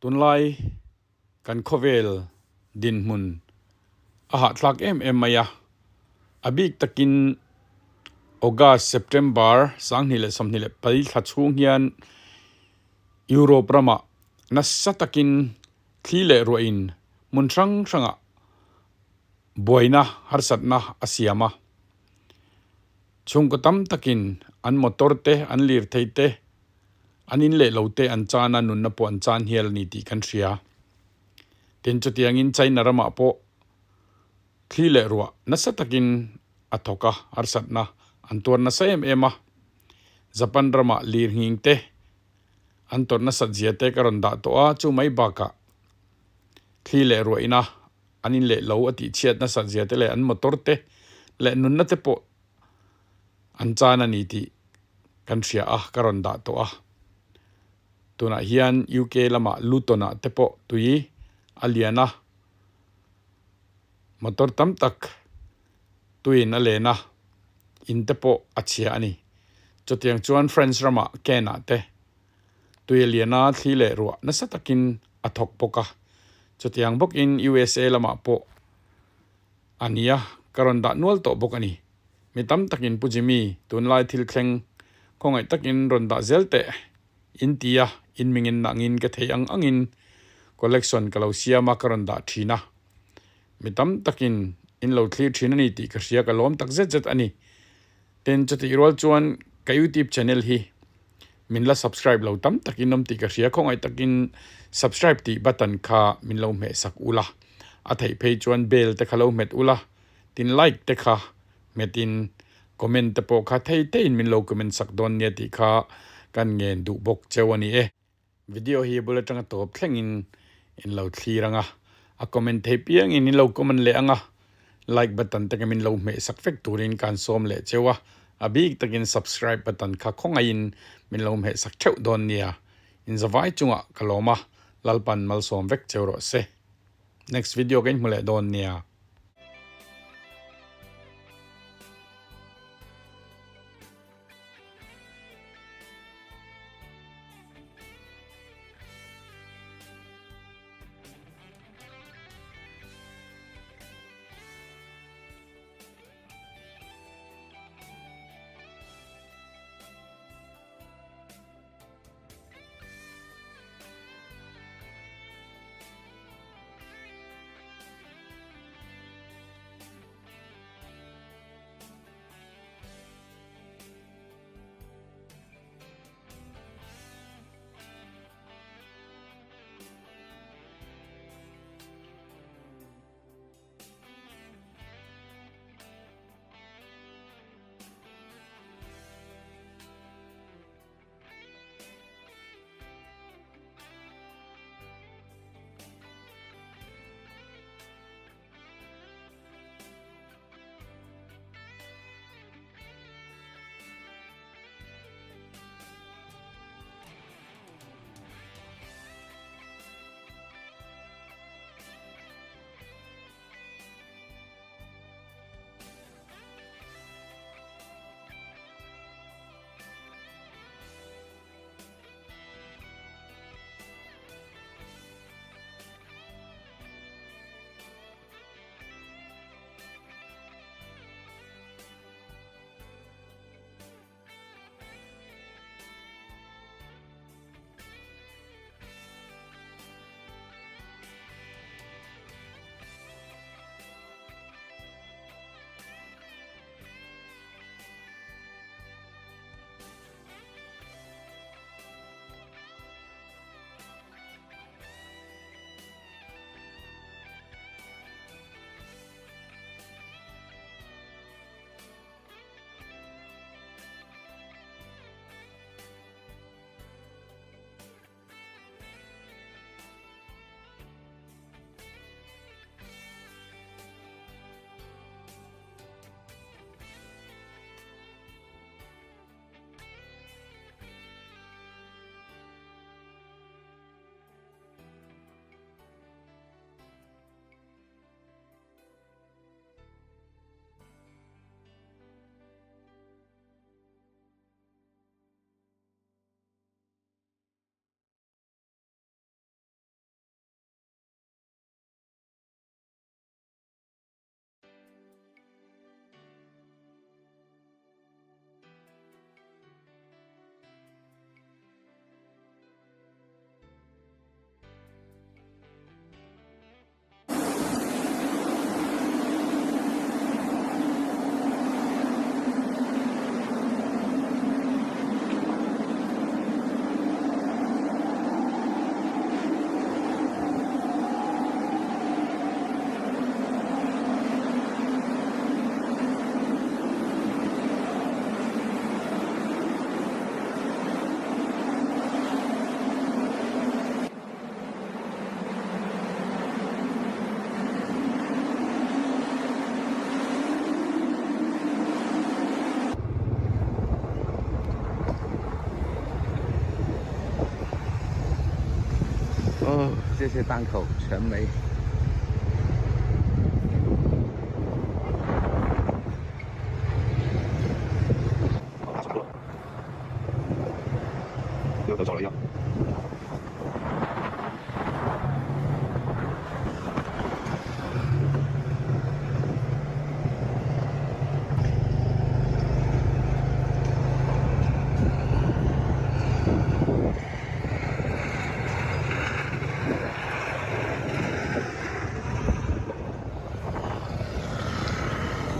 Tunlai kan khawvel dinhmun a hahthlak em em mai a, a bik takin August, September 2024 thla chhung hian Europe ramah nasa takin thli leh ruahin hmun hrang hrangah buaina harsatna a siam a. Chhungkaw tam takin an motor te, an lirthei te, an in leh lo te an chan a, nunna pawh an chan hial a ni tih kan hria. Tin, chutiangin China ramah pawh thli leh ruah nasa takin a thawk a, harsatna an tuar nasa em em a. Japan ramah lirnghing te an tawrh nasat zia te ka rawn dah tawh a, chu mai bakah thli leh ruah ina an in leh lo a tih chhiat nasat zia te leh an motor te leh nunna te pawh an chan a ni tih kan hria a, ka rawn dah tawh a. Tunah hian UK lamah Luton ah te pawh tui a lian a, motor tam tak tuiin a len a, in te pawh a chhia a ni. Chutiang chuan France ramah Cannes ah te tui a lian a, thli leh ruah nasa takin a thawk bawk a. Chutiang bawkin USA lamah pawh a ni a, ka rawn dah nual tawh bawk a ni. Mi tam takin Pu Jimmy, tunlai thil thleng khawngaih takin rawn dah zel teh in ti a, in mingin nangin ka thei ang angin collection ka lo siam a, ka rawn dah thin a. Mi tam takin in lo thlir thin a ni tih ka hria, ka lawm tak zet zet a ni. Tin, chutih rual chuan ka YouTube channel hi min la subscribe lo tam takin awm tih ka hria, khawngaih takin subscribe tih button kha min lo hmeh sak ula, a theih phei chuan bell te kha lo hmet ula, tin like te kha hmetin comment te pawh kha thei theiin min lo comment sak dawn nia tih kha kan ngen duh bawk cheu a ni e. Video hi bul atanga tawp thlengin in lo thlir ang a, a comment thei piangin in lo comment leh ang a, like button te kha min lo hmeh sak vek turin ka han sawm leh cheu a, a bik takin subscribe button kha khawngaihin min lo hmeh sak theuh dawn nia, in zavai chungah ka lawm a, Lalpan malsawm vek cheu rawh se. Next video ka inhmu leh dawn nia. 哦， 这些档口全没。 又走了一样。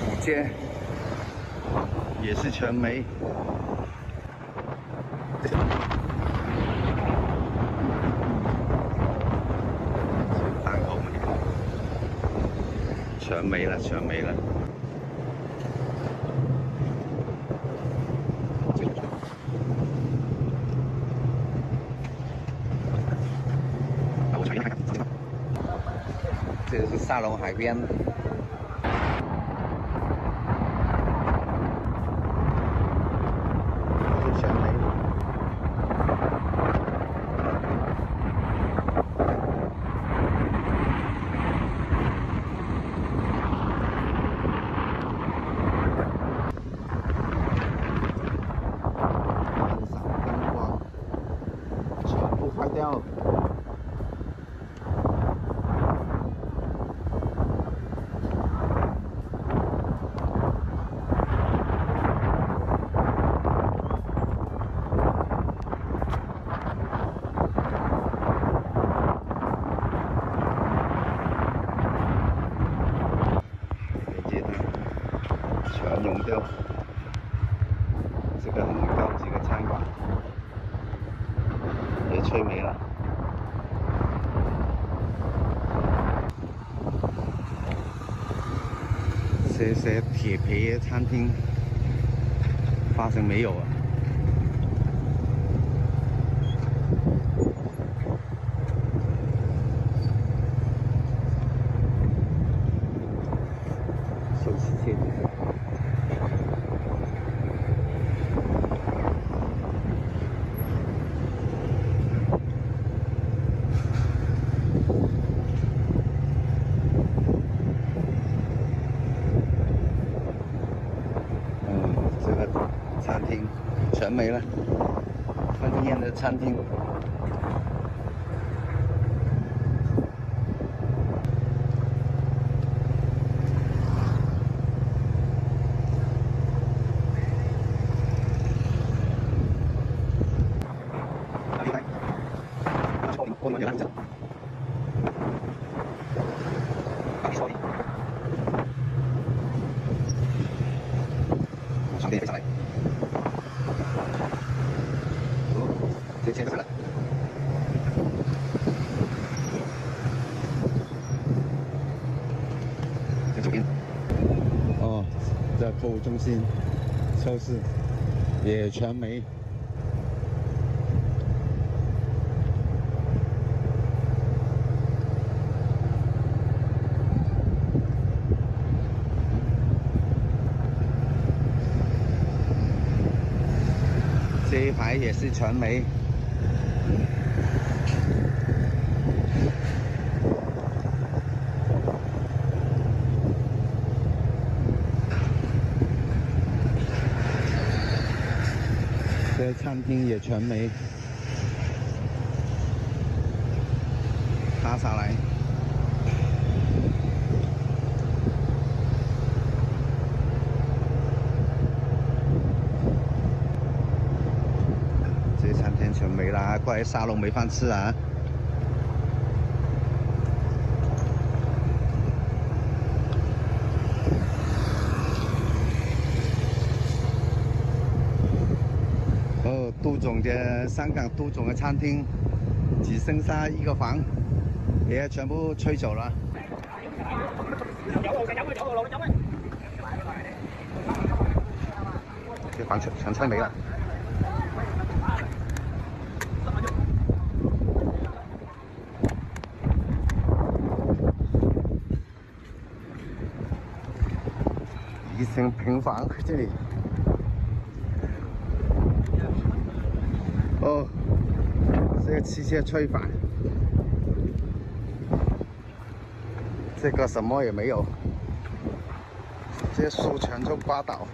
古街也是全没。 档口没，全没了，全没了。 这个是沙龙海边。 全没。 灯光全部坏掉。 街灯全融掉， 这个很高级的餐馆也吹没了。 这些铁皮餐厅发生没有啊？ 休息车。 这个餐厅全没了，婚宴的餐厅。 哦， 这购物中心、超市也全没。 这一排也是全没。 这餐厅也全没， 塌下来。 这餐厅全没了，过来沙龙没饭吃啊！ 哦， 杜总的香港杜总的餐厅只剩下一个房，也全部吹走了。 这房全吹没了。 一层平房这里。 哦， 这个机械吹法。这个什么也没有，这树全都刮倒。